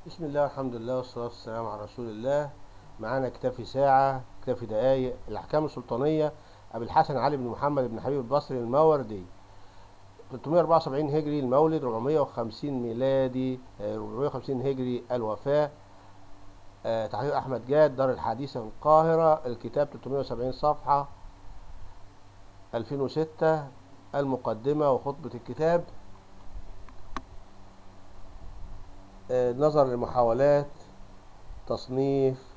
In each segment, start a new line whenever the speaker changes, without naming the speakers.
بسم الله والحمد لله والصلاة والسلام على رسول الله. معانا كتاب في ساعة، كتاب في دقايق، الأحكام السلطانية، أبي الحسن علي بن محمد بن حبيب البصري الماوردي، 374 هجري المولد، 450 ميلادي، 450 هجري الوفاة. تحقيق أحمد جاد، دار الحديثة في القاهرة. الكتاب 370 صفحة، 2006. المقدمة وخطبة الكتاب. نظر لمحاولات تصنيف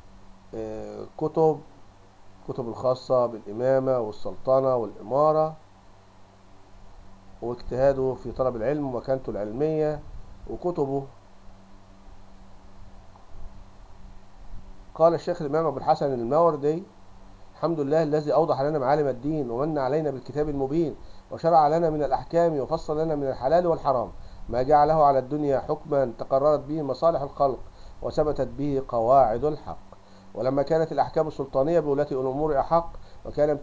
كتب الخاصة بالإمامة والسلطنة والإمارة، واجتهاده في طلب العلم ومكانته العلمية وكتبه. قال الشيخ الإمام أبو الحسن الماوردي: الحمد لله الذي أوضح لنا معالم الدين، ومن علينا بالكتاب المبين، وشرع لنا من الأحكام، وفصل لنا من الحلال والحرام ما جعله على الدنيا حكما تقررت به مصالح الخلق وثبتت به قواعد الحق. ولما كانت الأحكام السلطانية بولاة الأمور أحق، وكان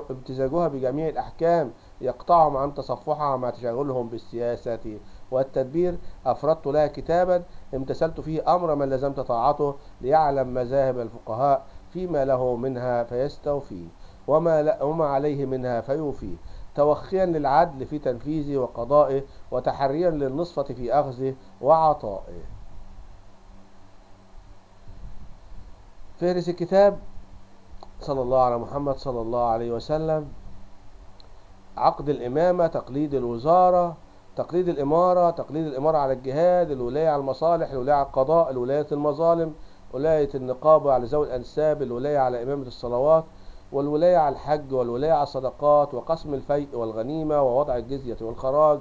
امتزاجها بجميع الأحكام يقطعهم عن تصفحها مع تشغلهم بالسياسة والتدبير، أفردت لها كتابا امتثلت فيه أمر من لزمت طاعته، ليعلم مذاهب الفقهاء فيما له منها فيستوفيه، وما عليه منها فيوفيه، توخيا للعدل في تنفيذه وقضائه، وتحريا للنصفة في أخذه وعطائه. فهرس الكتاب: صلى الله على محمد صلى الله عليه وسلم. عقد الإمامة، تقليد الوزارة، تقليد الإمارة، تقليد الإمارة على الجهاد، الولاية على المصالح، الولاية على القضاء، الولاية المظالم، ولاية النقابة على ذوي الأنساب، الولاية على إمامة الصلوات، والولاية على الحج، والولاية على الصدقات، وقسم الفيء والغنيمة، ووضع الجزية والخراج،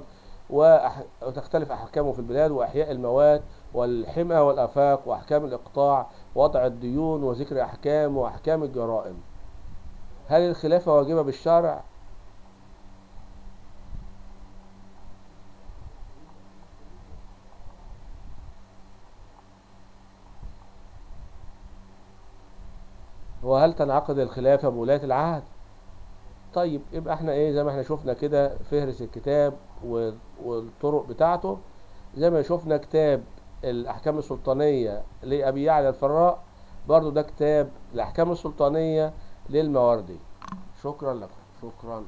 وتختلف أحكامه في البلاد، وإحياء الموات، والحمى والآفاق، وأحكام الإقطاع، وضع الديون، وذكر أحكام وأحكام الجرائم. هل الخلافة واجبة بالشرع؟ وهل تنعقد الخلافة بولاية العهد؟ طيب يبقى احنا ايه، زي ما احنا شفنا كده فهرس الكتاب والطرق بتاعته، زي ما شفنا كتاب الأحكام السلطانية لأبي يعلى الفراء، برضو ده كتاب الأحكام السلطانية للماوردي. شكرا لكم، شكرا.